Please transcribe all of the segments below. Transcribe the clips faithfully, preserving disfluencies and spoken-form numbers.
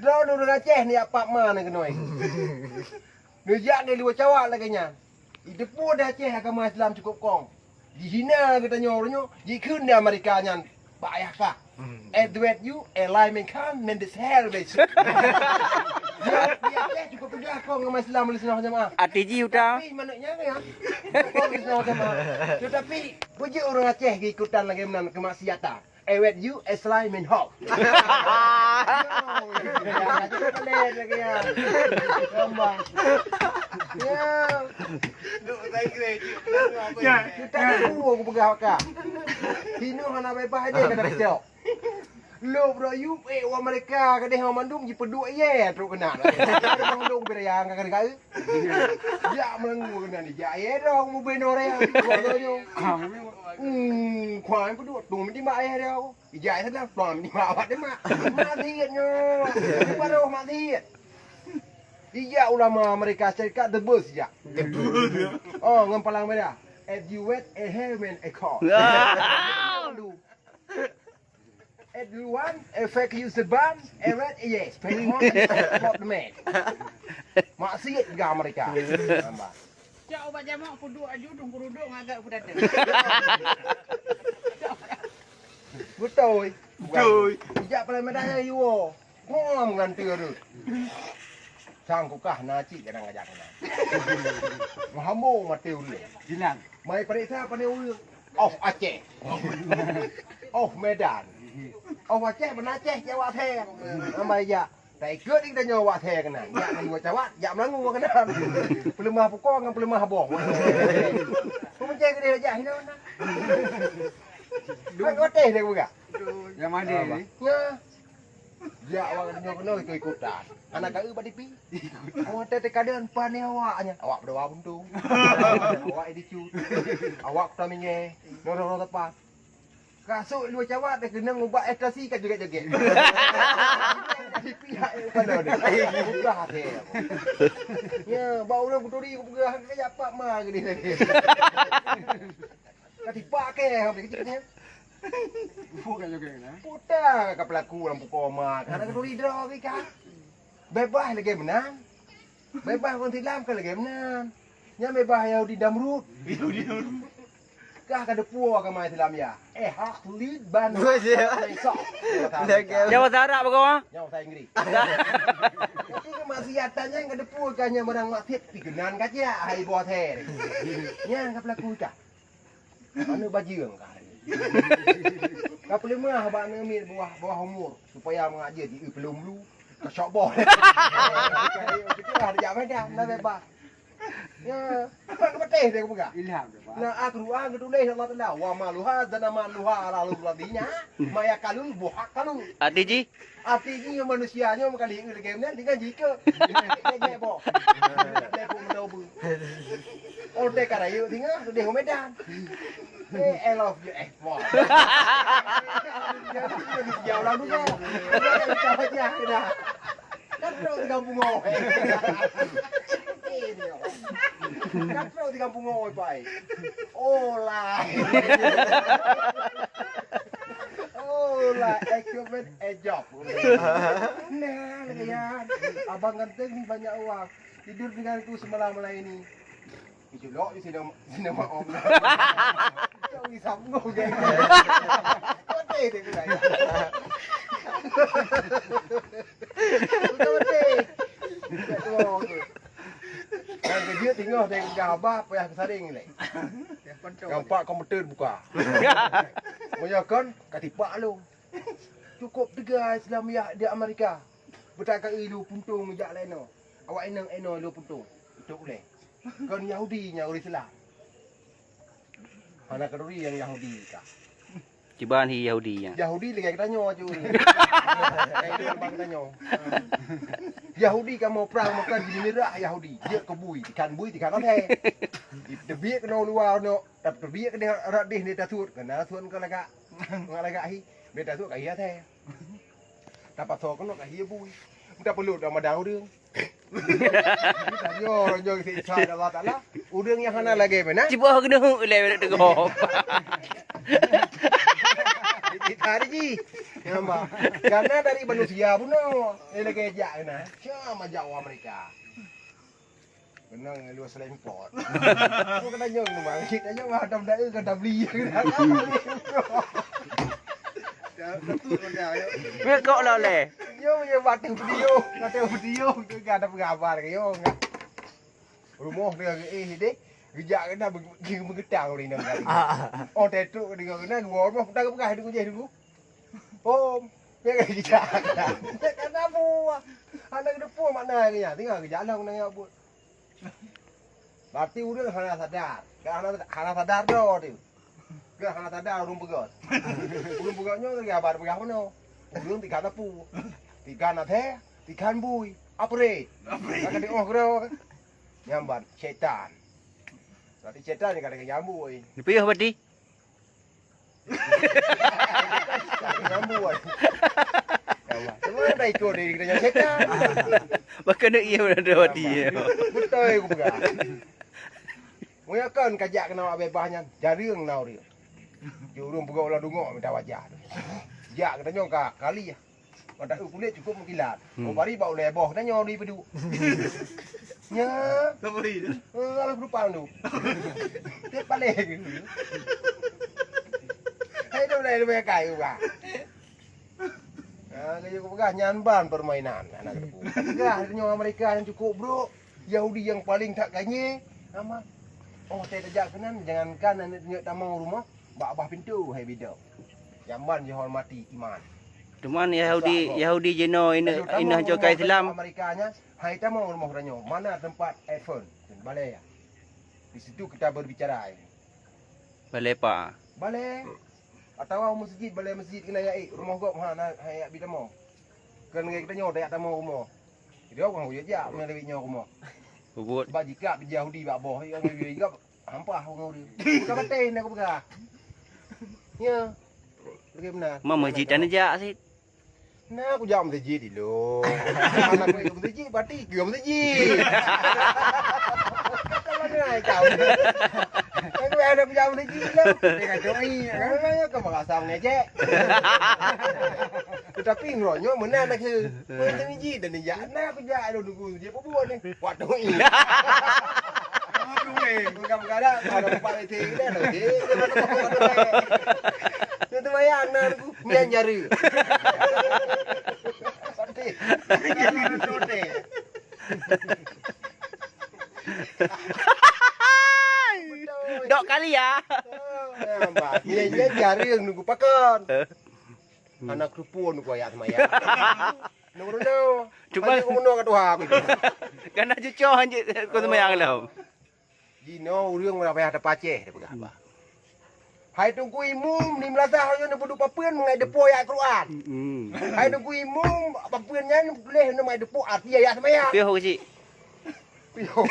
Droeneuh ureuëng Aceh neujak pap ma neuh keunoe. Neujak di luwa Cawat lagée nyan. Jiteupeue di Aceh agama Islam cukup kong. Jihina geutanyoe uroe nyoe, jikheun di Amerika nyan bak ayah kah. Edward you, Eli Menkhan, Mendes Hell, besok. Di Aceh cukup peugah kong agama Islam oleh singoh jamaah. Arti ji uta. Tapi manök nyan ya. Kong oleh singoh jamaah. Tetapi, peujeuet ureuëng Aceh geuikutan lagée meunan keumaksiatan. Ewet you, Eslai Min Hok. Ya, kita pelet lagi ya. Gampang. Ya. Ya. Kita dulu aku pegang ka. Hino hana bebas aja kata kecok. Lo bro you, eh, wa mereka kadeh mandum jipeuduek ye trok kena. Mandum bira yang ka kena. Jak meungu keunan ijak ayah dah, aku mubin orang. Hmm, kuan peuduek tu meudimak ayah dah aku. Ijak ayah dah, tuan meudimak awak demak. Mak siet nyoe. Baru mak siet. Ijak ulama Amerika Syarikat the bus ijak. Oh, ngon palang merah. If you wet a hair man a call. Aduh. Everyone, effect you seban, eret, yes, pay home, spot man. Maksiat gah mereka. Nampak. Cak ubat jamak puduk aju tung puruduk ngagak pudata. Betul. Betul. Ijak paling medan yang yuo. Ngom ngan tu tu. Sang kukah na cik kadang ajak kena. Mahambo mati ulun. Jilang. Mai periksa pandai ureuëng. Oh Aceh. Oh Medan. Oh Aceh beuna Aceh Jawa Aceh. Ambai jak. Tak ikut kita nyoe Aceh kena. Jak ngan dua cawat, jak melangu kena. Peuleumah pukong ngan peuleumah boh. Pemencai gede jak hina mana. Dua kote dia buka. Yang mana ni? Ya. Jak awak nyoe keunoe ikut-ikutan. Anak kau bak dipi. Awak teh tekadeun pan ni awak nyan. Awak berdoa buntung. Awak dicut. Awak kuta minge. Noro-noro tepat. Kasuk luar cawat dah kena ngubak ekstasi ka joget-joget. Dipi hak kepala dia. Mudah hati. Ya, bak urang kuturi kupeugah ke japak ma ke dia. Ka tipak ke, ha, kecil ni. Bukan juga kena. Putar ka pelaku lam pukul ma. Karena keduri draw ke ka. Bebas lagi menang. Bebas orang Islam kan lagi menang. Nya bebas Yahudi Damrud. Yahudi Damrud. Kah ka depu agama Islam ya. Eh, hak lid ban. Jawa Arab apa kau? Jawa Inggris. Tapi kemaksiatan yang ka depu kan yang menang maksiat pi kenan kaca. Hai buat her. Yang ka pelaku ka. Aneuk bajeueng ka hari. Ka peuleumah bak aneuk miet bawah, bawah umur supaya mangat jeuet di peulom lu. Ka syok boh. Kita lah dijak Medan, dah bebas. Ya, bak kepeuteh dia peugah. Ilham dia, Pak. Nah, Al-Quran geutuléh Allah Taala, "Wa maluha zana maluha ala luladinya, ma yakalul buhakalu." Arti ji? Arti jih manusia nyoe meukalih eu lagèe meunan dengan jike. Lagèe boh. Lagèe boh meudobu. Oh, teh ka rayeuk singoh, tudeh u Medan. Eh, I love you, eh, boh. Jadi manusia ulang dulu. Dia kan kau aja, dah. Kan trok di kampung awak. Kan trok di kampung awak, Pak. Oh, lah. Oh lah, equipment ejok. Nah, ya. Abang ganteng banyak uang. Tidur denganku semalam malam ini. Diculok di sini, sini mak om. Cok di sambung, geng. Kote dia kena. Kote. Cok tu. Nyang keujeuet singoh dari gagah haba payah teusaring ilèe. Nyang pat komputer buka. Meunyoe kon ka tipak lôn. Cukôp teuga Islam ya di Amerika. Beutakah ilu puntông jak laén nyoe. Awak inong eno ilu puntông. Itu ulèe. Kon Yahudi nyang ureueng Islam. Hana keuduri nyang Yahudi ka. Kiban hi Yahudi nyan. Yahudi lagèe geutanyoe aju. Lagèe bang geutanyoe. Yahudi kamoe prang maka jimeurah Yahudi. Jeuet keu bui, tikan bui, tikan asèe. Teubiet keunoe luwa nyoe, teubiet keunoe rot deh ni tasut, keunoe tasut keu lagak. Ngon lagak hi, bèk tasut ka hi asèe. Tapasoe keunoe ka hi bui. Meuta peulot dah madan ureueng. Tanyoe, tanyoe siksa Allah Taala. Ureueng nyang hana lagèe meunan. Cuba keuneuk lé teugok. Hari jih. Nampak. Karena dari manusia bunoe. Dia lagi jak kena. Siapa jak orang mereka? Kena ngeluar selain pot. Kau kena nyong tu, bang. Kita nyong ada benda ke, kata beli. Bekok lah leh. Yo, yo, batu video. Kata video. Kita ada pengabar ke, yo. Rumoh teuka geuéh deh, geujak keunan beu-, beugeutang ureueng inong tadi. Oh, tetrok deungon keunan dua rumoh peugah-peugah dulu jih dulu. Oh, ya kan geujak. Kana buah. Hana geuteupeue makna geuh nyan, tinggai geujak lom keunan nyak buet. Berarti ureueng hana sadar. Ka hana, hana sadar droe teuh. Ka hana sadar ureueng peugah. Ureueng peugah nyoe lagèe haba peugah meunoe. Ureueng tiga teupeu. Tiga na thèe, tiga bui. Apre. Apre. Ka di oh keudroe. Nyan ban setan. Berarti setan ni kadang nyambuk, eh. Dipiôh berarti? Kadang nyambuk, eh. Ya Allah. Cuma dah ikut diri kita nyan setan. Bahkan iya udah berarti ya. Betul aku pegang. Meunyoe kon ka jak keunan awak beubaih nyan, jareueng na ureueng. Di ureueng peugah ulang dungok mita wajah. Jak geutanyoe ka kali. Mata kulét cukup meukilat. Hmm. Oh, bari bak ulèe boh, tanyoe di peuduek. Nya. Ka bari tu? Eh, lalu penumpang tu. Tiep paléh tu. Hai tu dah lebih kai, bah. Ha, laju kupeugah nyan ban permainan aneuk teupeu. Peugah nyoe Amerika nyang cukup brok, Yahudi nyang paleng that kanye, nama? Oh, watèe tajak keunan, jangankan aneuk tanyoe tamong rumoh, bak bah pintoe hai bidok. Nyan ban jihormati iman. Cuman Yahudi, Yahudi jinoe ineh, ineh joka Islam. Amerika nyan, hai tamong rumoh tanyoe, mana tempat iPhone? Balèe ya. Di situ kita berbicara. Balèe pa? Balèe. Atawa u meuseujid, balèe meuseujid keunan jak ék, rumoh gob ha, na, ha, jak bi tamong. Keu ngon geutanyoe tajak tamong rumoh. Jadi, ureueng jak, jak meunyo lewat nyoe rumoh. Peubuet. Sebab jikab Yahudi bak boh, ya, ngon Yahudi jikab, hampah ureueng ureueng. Bukan batèe na kupeugah. Ya. Lagèe meunan. Ma meuseujid tan jak sit. Na kujak meuseujid ilôn. Hana kujak meuseujid, berarti keu meuseujid. Kalau ni ai kau. Aku ada kujak meuseujid ilôn. Dia kata, "Oi, kalau nyoe kau merasa mengejek." Tetapi ngeroe nyoe meunan nak keu. Meuseujid dan jak. Na kujak ilôn nunggu seujid peubuet ni. Waktu ni. Bukan-bukan ada empat lagi. Dia tu bayang na aku. Nyan jari. Santai. Dok kali ya. Nampak. Nyan, nyan jari nyang nunggu pakon. Anak kerupuk nunggu ayat semayang. Nunggu dulu. Cuma hanya aku menua kat Tuhan. Karena cucok hanjit kau semayang lom. Jinoe ureueng meurapéh ata pacéh, dia peugah bah. Hai Teungku Imum, di meulasah nyoe neupeuduek papeuen ngon depo ayat Quran. Hmm. Hai Teungku Imum, papeuen nyan tuléh ngon depo arti ayat seumaya. Piôh keuchik. Piôh.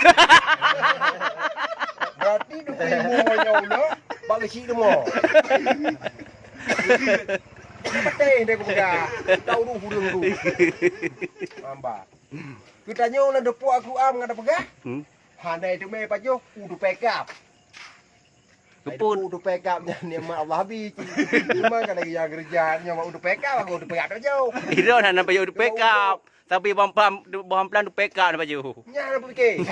Berarti Teungku Imum nyoe ulah bak keuchik teuma. Peuteh dia kupeugah. Tahu ureueng tu. Hamba. Geutanyoe lam depo Al-Quran ngon tapeugah. Hmm. Hana teumé pajoh, u tupée kab. Keupeue? U tupée kab nyan nikmat Allah habéh. Cuma kan lagi nyang geureuja nyoe u tupée kab, aku u tupée kab tajok. Idon hana pajoh u tupée kab. Tapi boh amplan, boh amplan tupée kab na pajoh. Nyan aku pikir.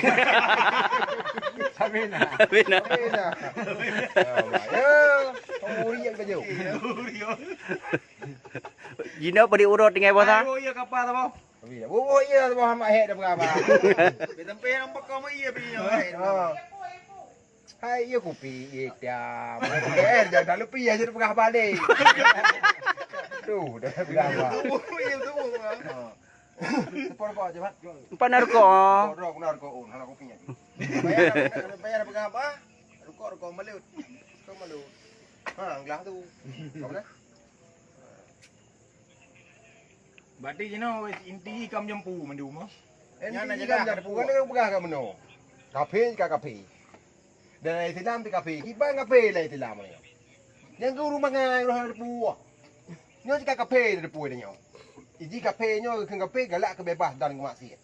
Sabina. Sabina. Sabina. Ya, Allah. Ya. Kamu uri yang tajok. Jinoe padi urut tinggai boh sa? Ayo, iya kapa tu, boh. Tapi dah. Oh, iya, Muhammad hek dah berapa? Tapi sampai yang bekam iya pi nyoe. Ha. Hai, iya kupi hitam. Eh, jangan lupa ya, jadi peugah balik. Tu, dah berapa? Oh, iya tu. Ha. Rokok, rokok je, Mat. Empat na rokok. Rokok, rokok, rokok. Oh, hana kopinya. Bayar, bayar peugah apa? Rokok, rokok malut. Rokok malut. Ha, gelah tu. Apa dah? Berarti jinoe inti kam jampu mandum, ah? Inti kam jampu, kan dia peugah kat meunoe. Kafé ka kafé. Dan Islam di kafé, kiban kafé lah Islam ni. Nyang ke rumah ngai roh depu. Nyoe cika kafé depu nyoe. Iji kafé nyoe keu kafé galak keu bebas dan keu maksiat.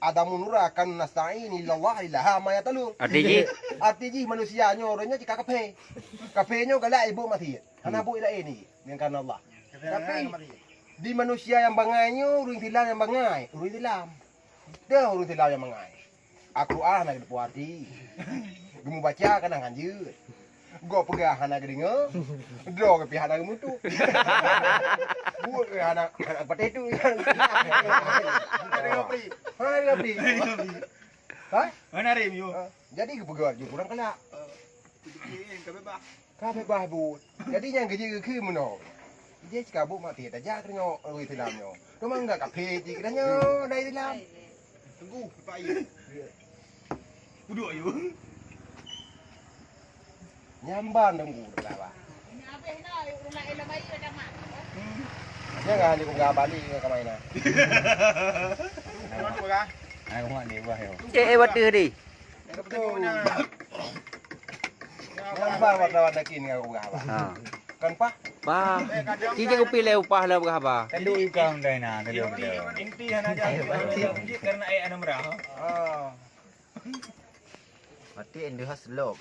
Adamu nura kan nasta'in illallah ilaha ma yatalun. Arti jih? Arti jih manusia nyoe, ureueng nyoe cika kafé. Kafé nyoe galak ibu maksiat. Hana buet laén ni, nyan karena Allah. Tapi di manusia nyang bangai nyoe, ureueng Islam nyang bangai, ureueng Islam. Dah ureueng Islam nyang bangai. Al-Quran hana geuteupeue arti. Geumubaca kadang hanjeuet. Gob peugah hana geudeungoe. Droe geupiah hana geumutuk. Buet geuh hana, hana patéh tu. Hana geudeungoe pri. Hana geudeungoe pri. Ha? Mana Rim, yo? Ha? Jadi geupeugah ju kurang kalak. Ka beubaih buet. Jadi nyang geujeuet keu meunoe. Jih cit ka buet maté tajak keu nyoe ureueng Islam nyoe. Teuma enggak kafé jih keu tanyoe ureueng Islam. Teungku, Pak Ayu. Duduk, Ayu. Nyamban teungku dah bah. Jangan hanya guna balik ke kamar ina. Aku mak dia bah yo. Cek eh bateuh deh. Nyamban wartawan lagi ni aku bah. Ha. Kan pah? Pah. Ci jeuet upih lé upah lé berapa? Tadu ikang dai na, tadu. Inti, inti hana jadi. Karena eh anak merah. Ah. Berarti Indo Haslok.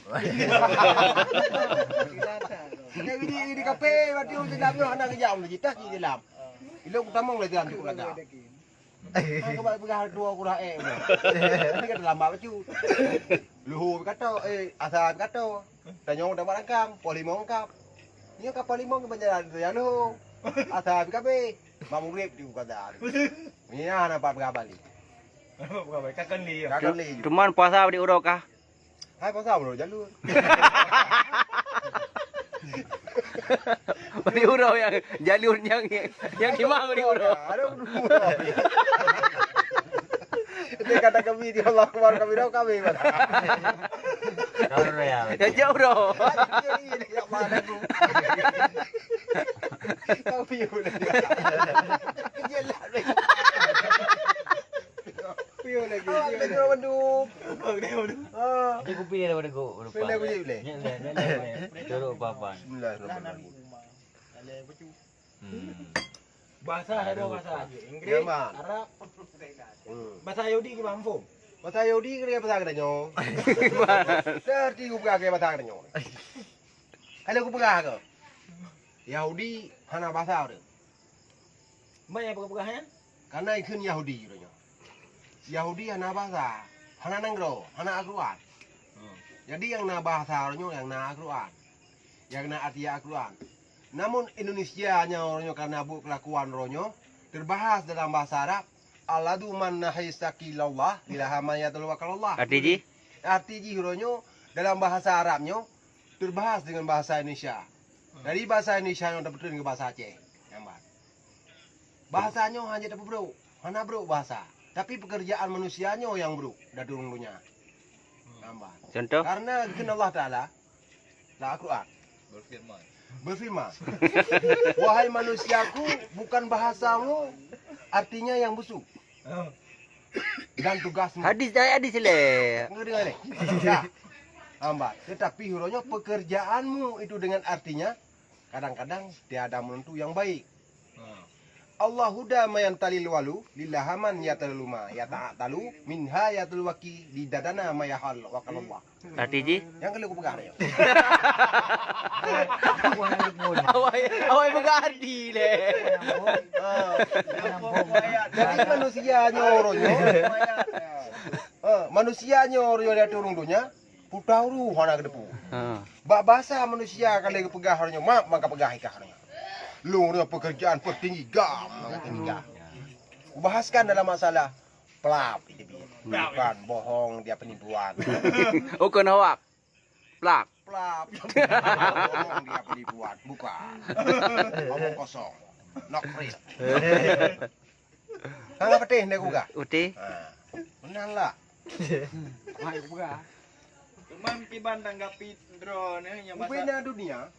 Ini, ini kape, berarti ureueng Islam nyoe hana geujak, ureueng jitah di dalam. Ilok utamong lé dalam cukup lagak. Nah, keubai peugah dua kurah eh udah. Ini kan lambat bacut. Luhur pih ka to, eh, asa pih ka to. Tanyong dapat rangkang, poh limong ungkap. Nyoe ka poh limong ke banjaran saya luhur. Asa pih ka beh. Mak mugrib di Qatar. Ni nah nampak peugah balik. Nampak peugah balik. Ka keundi ya. Ka keundi. Cuman puasa beri uroe kah? Hai, pasal baru jalur. Beri uroe yang jalur yang, yang di mana beri uroe? Ada uroe. Itu kata kami di Allah Akbar, kami dah kami mana. Kalau ya. Ya jauh uroe. Ya mana tu? Kami udah. Jelas. Pion lagi. Awak kena jual bandum. Awak kena jual bandum. Ah. Ada kopi dia daripada gua, lupa. Boleh, boleh, boleh. Ni, ni, ni, ni. Duduk papan. Bismillahirrahmanirrahim. Hmm. Bahasa ada dua bahasa. Inggris, Yaman. Arab. Hmm. Bahasa Yahudi ke mampu? Bahasa Yahudi ke dia bahasa kita nyo. Serti ku pegang ke bahasa kita nyo. Kalau ku pegang ke? Yahudi hana bahasa dia. Mai apa peugah nyan? Karena ikheun Yahudi uroe nyoe. Yahudi hana bahasa, hana nanggroe, hana Al-Quran. Hmm. Jadi nyang na bahasa uroe nyoe nyang na Al-Quran. Nyang na arti Al-Quran. Namun Indonesia nyoe uroe nyoe karena buet kelakuan uroe nyoe terbahas dalam bahasa Arab, "Aladu man nahi sakilallah, ilaha man yatawakkalallah." Arti jih? Arti jih uroe nyoe dalam bahasa Arab nyoe terbahas dengan bahasa Indonesia. Dari bahasa Indonesia nyang teupeutreun keu bahasa Aceh. Nyang ban. Bahasa nyoe hana jeuet tapeubrok, hana brok bahasa. Tapi pekerjaan manusia nyoe nyang brok, dalam donya. Nyang ban. Contoh? Karena kheun Allah Taala, dalam Al-Quran. Berfirman. Berfirman, "Wahai manusiaku, bukan bahasamu artinya yang busuk." Dan tugasmu. Hadis dari hadis le. Dengar, dengar ni. Ya. Hamba. Tetapi uroe nyoe pekerjaanmu itu dengan artinya kadang-kadang tiada menentu yang baik. Hmm. Allah huda mayan talil walu lillahaman ya taluma ya talu minha ya talwaki di dadana mayahal wakalullah. Arti jih? Nyang keuneuk kupeugah nyoe. Awai, awai peugah arti lé. Ha. Jadi manusia nyoe uroe nyoe. Ha, manusia nyoe uroe nyoe di ateueh rhueng donya, peue tahu hana geuteupeue. Ha. Bak basa manusia ka lheueh geupeugah uroe nyoe, mak maka peugah ikah uroe nyoe. Lôn uroe nyoe pekerjaan petinggi gam, maka tinggi gam. Kubahaskan dalam masalah Plap, itu dia. Bukan bohong dia penipuan. Ukon hoak. Plap. Plap. Bohong dia penipuan. Bukan. Omong kosong. Not real. Hang peuteh ndak gugah? Uteh. Ha. Meunan lah. Mai gugah. Cuman kiban tanggapi droeneuh nyang masa. Ubena dunia.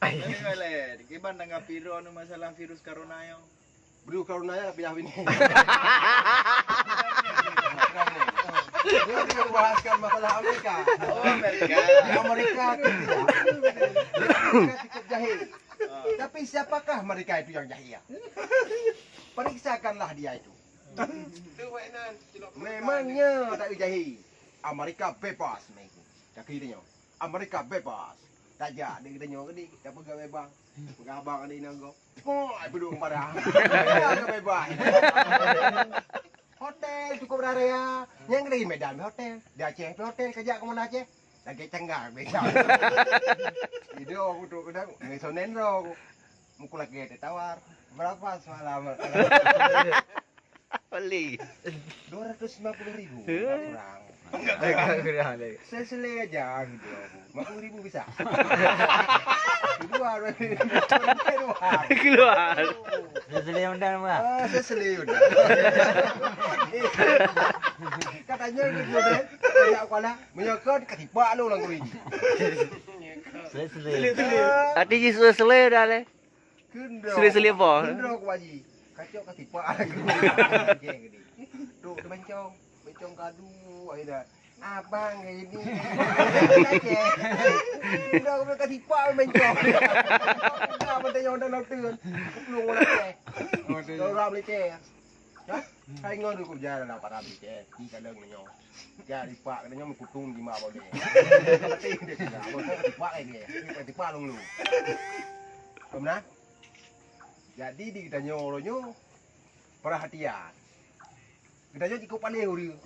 Kiban tanggapi droeneuh masalah virus corona nyoe. Bro, kalau nanya tapi dah ini. Dia bahaskan masalah Amerika. Oh, Amerika. Di Amerika itu tidak. Amerika cukup jahil. Tapi siapakah mereka itu yang jahil? Periksakanlah dia itu. Memangnya tak jahil. Amerika bebas, mengikut. Kaki dia nyoh. Amerika bebas. Tajak di kita nyoh ke di, tak pegang bebas. Peugah abang aneuk inong gob. Pok, ai beudôk padang. Ya, bebas. Hotel cukup raya. Nyang di Medan hotel. Di Aceh hotel, kajak ke mana Aceh? Lagi canggang, beda. Video aku tu kadang, ngesonen ro. Muka lagi ada tawar. Berapa semalam? Beli. Dua ratus lima puluh ribu, kurang. Kurang lagi. Sesele aja gitu aku. Lima puluh ribu bisa. Dua, dua. Keluar. Sesele undang, Pak. Ah, sesele undang. Katanya gitu deh. Kayak kuala, menyokot ketipak lu lang kuwi. Sesele. Hati Yesus sesele dah leh. Kendro. Sele-sele apa? Kendro ku haji. Kacok ka tipak. Geng ni. Duk di bencong. Bencong kadu, ai dah. Abang ini. Kendro ku ka tipak bencong. Dah betul yang dah nonton. Belum mulai. Orang beli teh. Hah? Hai ngon ku jalan apa rabi teh. Di kadang nyoh. Jadi pak kata nyoh meukutung di mak boleh. Tapi dia tidak. Abang tipak lagi. Tipak long lu. Pernah? Jadi di geutanyoe uroe nyoe peurhatian. Geutanyoe jikuk paléh ureueng.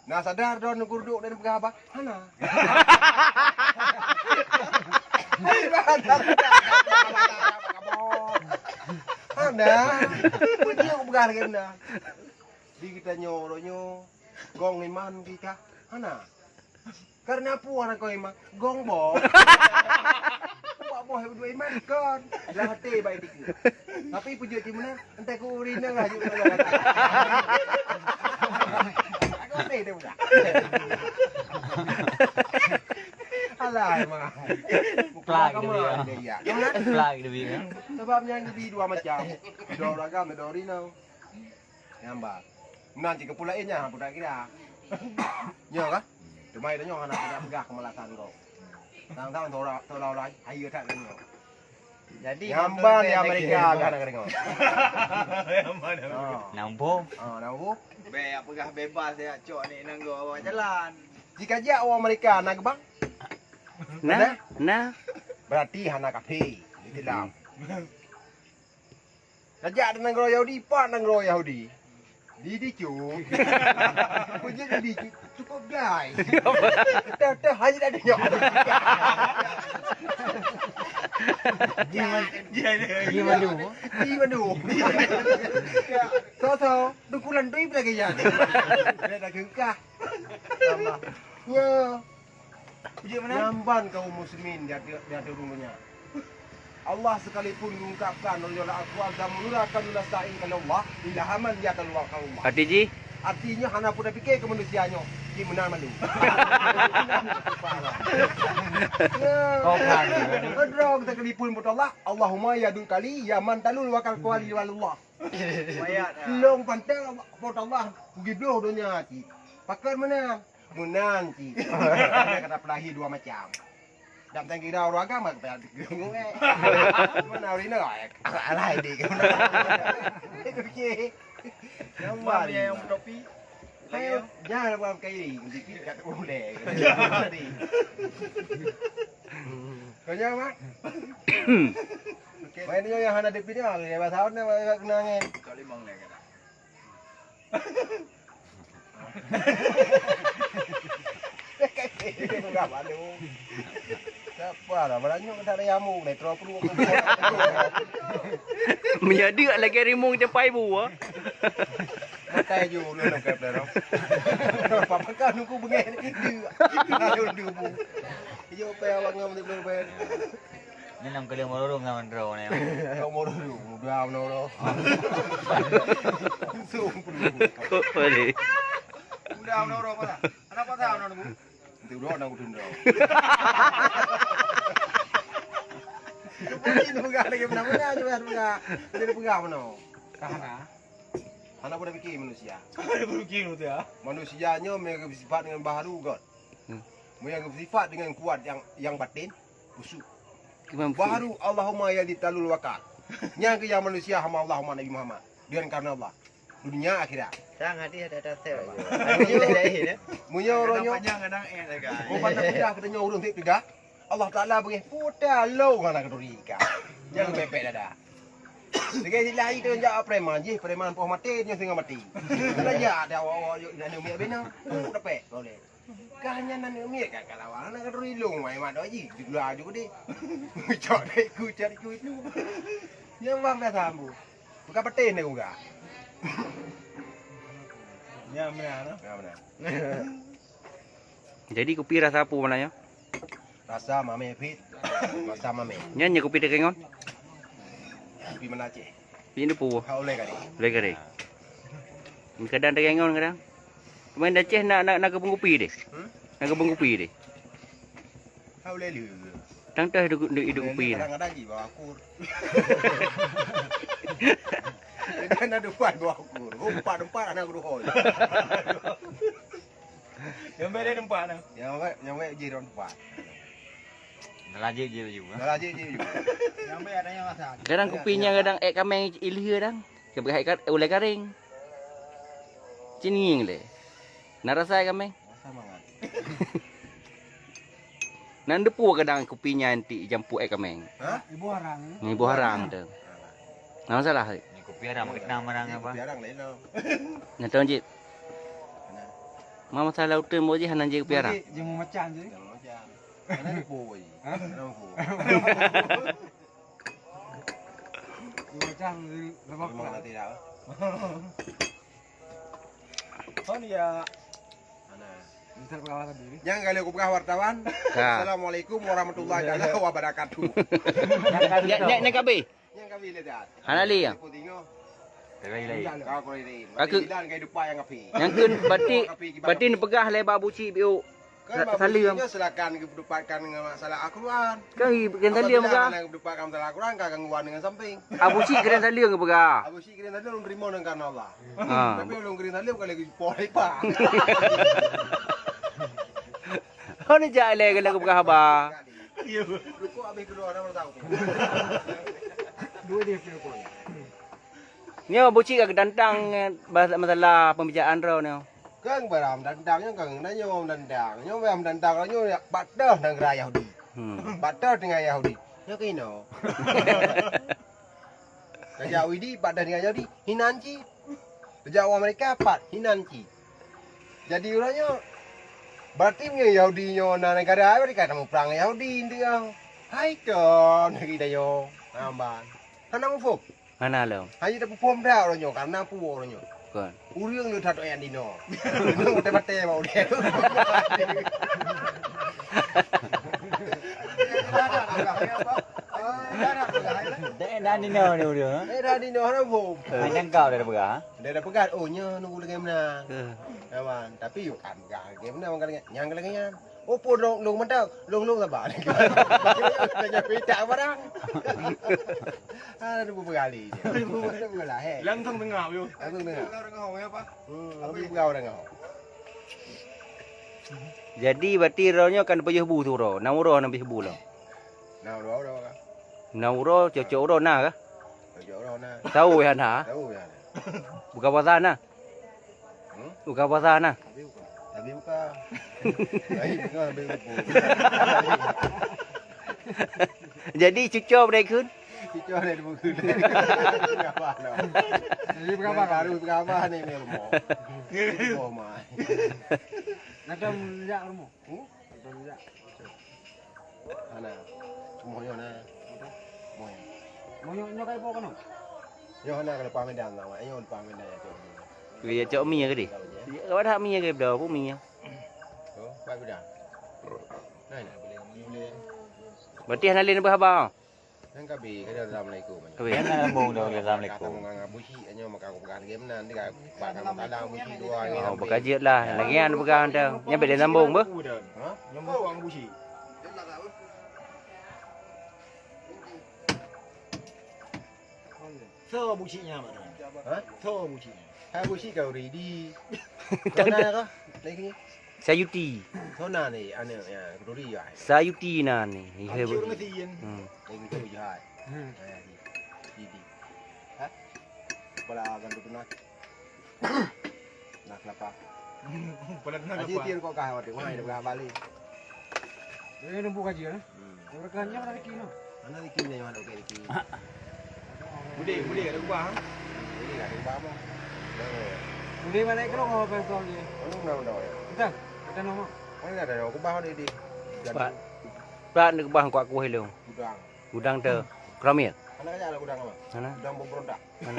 Na sadar droe neukeureudok dan peugah haba? Hana. Hana. Peue jeuet peugah lagèe meunan? Di geutanyoe uroe nyoe gong iman kita? Hana. Karena peue hana kon iman? Gong boh. Bak boh dua iman kon. Lam até baik dikit. Tapi peujeuet cit meunan, entah ku ureueng inong laju kalau kata. Aku aneh dia budak. Alah, emang. Plak gitu ya. Iya. Plak gitu ya. Sebab nyan jadi dua macam. Dua ureueng agam, dua ureueng inong. Nyamba. Meunan cit keu peue laén nyan, hana peue takira. Nyoe kah? Cuma tanyoe hana peugah-peugah keumalasan droe. Sang-sang seula-, seula-ula hayeue that tanyoe. Jadi, nyamba di Amerika ka hana keudroe. Nampo. Ah, nampo. Bèk peugah bebas ya, cok ni nanggo awak jalan. Jika jak awak Amerika na geubang? Nah, nah. Berarti hana kafé. Itulah. Tajak di nanggroe Yahudi, pat nanggroe Yahudi. Di, di cu. Peujeuet di, di cu, cukup gai. Teuh, teuh, hanya ada nyoe. Di, di, di madu. Di madu. So, so, dukulan tu ibu lagi ya. Dia dah gengkah. Tambah. Ya. Nyamban kaum muslimin di ateueh, di ateueh dunia. Allah sekalipun mengungkapkan, "Wa la aqwa agam nura kanu nasta'in kalallah, ilahaman ya talwa kalallah." Arti jih? Artinya, hana pun dah fikir ke manusia nyoh, di meunan malu. Ya. Kau kan. Adra kita kalipun buat Allah, Allahumma ya dul kali, ya man talul wakal kuali walallah. Mayat, ah. Long pantai Allah, buat Allah, pergi bloh dunia cit. Pakon meunan? Meunan cit. Kata pelahi dua macam. Dak tang kira urang agama, kata dengung, eh. Mana urang ni, eh, alai dik. Okey. Yang mana yang bertopi? Ayo, jangan buat kairi, dikit kat uleh. Kau jangan, Mak. Okey. Main ni yang hana dipilih, ah, ya, bahasa awak ni, kenangan. Kau limang ni, kata. Sapa lah, barang nyoe tak ada nyamuk deh, terus perlu. Meunyoe deuk lagèe rimueng teumpat ibu, ah. Makai ju ulôn nak kata dah. Apa kan nunggu bengeh ni? Deuk. Ayo, deuk bu. Iyo, payah awak ngam deuk. Ni nam kali mororo ngan mandro ni. Kau mororo, muda menoro. Langsung. Kok boleh? Muda menoro apa? Anak apa tahu menoro, Bu? Itu doang nak kutunda. Itu peugah lagi benar-benar je, benar peugah. Jadi peugah mana? Kahana. Hana boleh fikir manusia. Hana boleh fikir manusia. Manusia nyoe memang sifat dengan baharu kot. Hmm. Meunyoe sifat dengan kuat yang, yang batin, busuk. Kiban busuk. Baru Allahumma ya di talul wakal. Nyang keu yang manusia hamba Allahumma Nabi Muhammad. Dengan karena Allah. Dunia akhirat. Sang hadis ada dasar. Meunyoe uroe nyoe. Kadang panjang, kadang eh, kan. Bukan tak mudah kita nyoe ureueng tik tiga. Allah Taala bri puta lôn hana keuturi ikan. Nyang pepek dada. Lagèe silah itu jak preman jih, preman poh maté nyoe singoh maté. Raja ada awak-awak yuk nak miet bina. Puk dapet boleh. Kah nyan aneuk miet ka, ka lawan aneuk ka turi lôn, mai mak dok jih, digula aju gede. Cok dek ku cari ku itu. Nyan bang biasa ambu. Bukan petis ni gura. Nyan meunan, no? Nyan meunan. Jadi kupi rasa apa mana ya? Rasa mameh pit. Rasa mameh. Nyan nya kupi tekengon. Kupi mana Aceh? Pih ni puwoh. Ha, ulèe kali. Ulèe kali. Kadang tegengon kadang. Main Aceh nak, nak, nak kebun kupi deh. Hmm? Nak kebun kupi deh. Ha, ulèe lé. Tang teh hidup, hidup, hidup kupi dah. Kadang-kadang lagi bawa akur. Kan ada buat bawa akur. Empat-empat anak guru hoi. Yang beda tempat dah. Yang baik, yang baik je orang tempat. Dah lajik je baju, ha? Dah lajik je baju. Kadang kupi nyan kadang ék kameng ilhie dang. Keubah ék ka-, ulèe karéng. Cinieng lé. Na rasa ék kameng? Rasa mangat. Nan deupue kadang kupi nyan ti jampu ék kameng. Ha? Ibu harang. Ni ibu harang tu. Na masalah. Ni kupi harang, kenang marang apa? Kupi harang lain tau. Nyata cit. Mana? Ma masalah uteuen boh jih hana jih kupi harang. Jih, jih macam je. Macam. Hana lupa woi. Ha? Hana lupa. Macam lemak. Memang lah tidak. Kon ya. Mana? Misal pengawasan diri. Nyang kali aku peugah wartawan. Ka. Assalamualaikum warahmatullahi taala wabarakatuh. Nyan, nyan, nyan kabeh. Nyang kami lihat. Hana lé ya? Aku tengok. Kau kau ini. Aku bilang kai depan yang api. Nyang keun berarti, berarti neupeugah lé Babu Cik biu. Kan Sa-, Babu Cik nyoe silakan geupeudupatkan dengan masalah Al-Quran. Kan i, bukan saleuem peugah. Apabila hana geupeudupatkan masalah Al-Quran, ka gangguan dengan samping. Abu Cik kena saleuem peugah. Abu Cik kena saleuem terima dengan karena Allah. Ha. Tapi ulun kena saleuem kalau lagi poh lepak. Hana jak lé kalau peugah haba. Rukuk habis kedua orang tahu. Dua dia rukuk. Nyoe Abu Cik ka geutantang, eh, masalah pembicaraan droe nyoe. Kan barang tantang nyoe kan na nyoe tantang. Nyoe barang tantang nyoe bak teuh nanggroe Yahudi. Hmm. Bak teuh nanggroe Yahudi. Nyoe keunoe. Tajak Widi bak teuh nanggroe Yahudi. Hinan cit. Tajak u Amerika pat hinan cit. Jadi uroe nyoe berarti meunyoe Yahudi nyoe na negara ai berarti ka tamuprang Yahudi ndeungoe. Hai kon negeri tanyoe. Amban. Hana muphom. Hana lom. Hanya tapeuphom dak uroe nyoe karena peue uroe nyoe. Kon. Ureueng le that ayat dinoe. Ureueng maté-maté bak ulèe. Dek dan dinoe ni ureueng, ha? Eh, dah dinoe hana phom. Macam kau dah peugah, ha? Dah, dah peugah, oh, nyoe nunggu lagèe meunan. Eh. Kawan, tapi yuk kan peugah lagèe meunan, nyang lagèe nyan. Oh, po lôn, lôn mantap. Lôn, lôn sabar. Tanya pita barang. Ah, ada beberapa kali je. Ada beberapa lah, eh. Langsung tengah, yo. Langsung tengah. Hmm, habis berapa orang kau? Jadi berarti roh nyoe kan pajoh bu tu roh. Enam uroe na pajoh bu lah. Enam uroe, uroe kan? Enam uroe, cocok uroe na kah? Cocok uroe na. Tahu ya na? Tahu ya na. Buka puasa na? Hmm? Buka puasa na? Tapi buka. Tapi buka. Tapi buka, tapi buka. Jadi cuco beudai kheun? Cuco beudai kheun. Jadi berapa? Baru berapa ni, ni rumah? Rumah mai. Nak jam jak rumah? Hmm? Hana. Moh nyoe na. Moh nyoe. Moh nyoe, nyoe kai po keunoe? Nyoe hana ka leupah Medan na, awak nyoe leupah Medan ya cok. Weh, ya cok mi ke deh? Ya, awak dah mi ke dah, apa mi ya? Oh, baik dah. Nah, nah. Berarti hana lé neubeuhaba. Nyan ka bi, ka di assalamualaikum. Ka bi. Nyan na lambung dah, assalamualaikum. Kata mengang Abu Syik, nyoe maka aku pegang game nan, dia bakal masalah Abu Syik dua. Oh, beukajeut lah. Lagi nyan pegang dah. Nyan bèk lé sambung beuh. Ha? Nyoe bang Abu Syik. So Abu Syik nyan, Mak. Ha? So Abu Syik nyan. Hai Abu Syik kau ready. Kau na kah? Lagi ni. Sayuti. Sona ni, aneuk ya, keduri ya. Sayuti na ni. Iya, Bu. Hancur mesin. Hmm. Yang tu je hai. Hmm. Hai, di, di, di. Ha? Kepala gandu tuna. Nah, kelapa. Kepala tuna kelapa. Haji Tian kok kah, waduh, wahai, dah balik. Ini numpuk gaji kan? Hmm. Mereka hanya mana rezeki no. Mana rezeki ni, mana rezeki? Boleh, boleh ada ubah. Boleh ada ubah apa? Boleh mana kalau mau apa soal dia? Mana undang-undang ya? Kita, kita nama. Mana ada ubah di di. Pak, Pak nak ubah kuat kuah lu. Gudang. Gudang tu. Keramik. Mana aja ada gudang apa? Mana? Gudang pemberontak. Mana?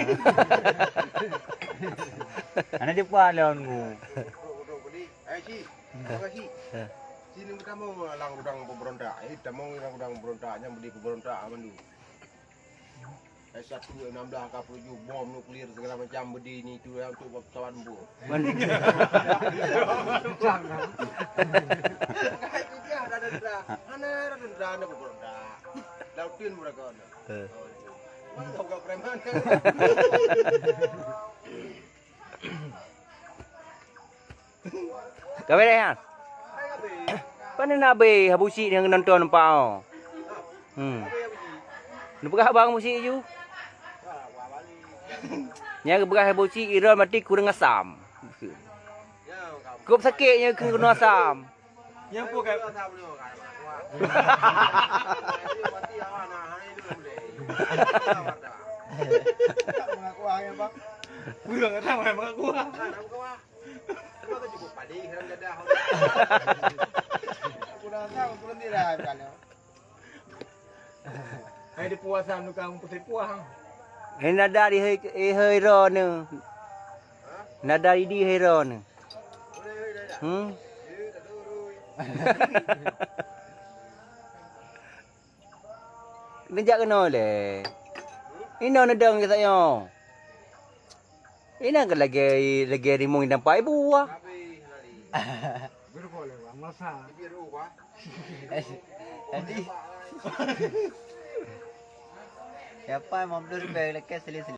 Mana dia buat lawan ku? Duduk, duduk, beli. Eh, Cik. Apa, Cik? Eh. Sini kamu alang gudang pemberontak. Eh, kamu alang gudang pemberontak, nyang beli pemberontak aman dulu. Eh, satu enam belas ka tujuh bom nuklir segala macam beli ni tu yang untuk pesawat tempur. Mana? Ada tentara, ada tentara, ada pemberontak. Lautin mereka. Eh. Mana tahu kat preman. Ka beres, ha? Pane na be Abu Syik nyang nonton nampak, oh. Hmm. Neupeugah bang Abu Syik ju. Nyang geupeugah Abu Syik, Iron mati kurang asam. Kop sakét nyang keu kurang asam. Nyang pun ka. Kurang asam, mengaku. Hai di puasa nu kamu putih puang. Ini nada di hai, eh, hai ro ni. Nada di hai ro ni. Hmm? Neujak keunoe lé. Inoe neudong geutanyoe. Inan keuh lagèe, lagèe rimueng inan pai buah. Jadi, siapa yang mau beli lebih lekes seli-seli?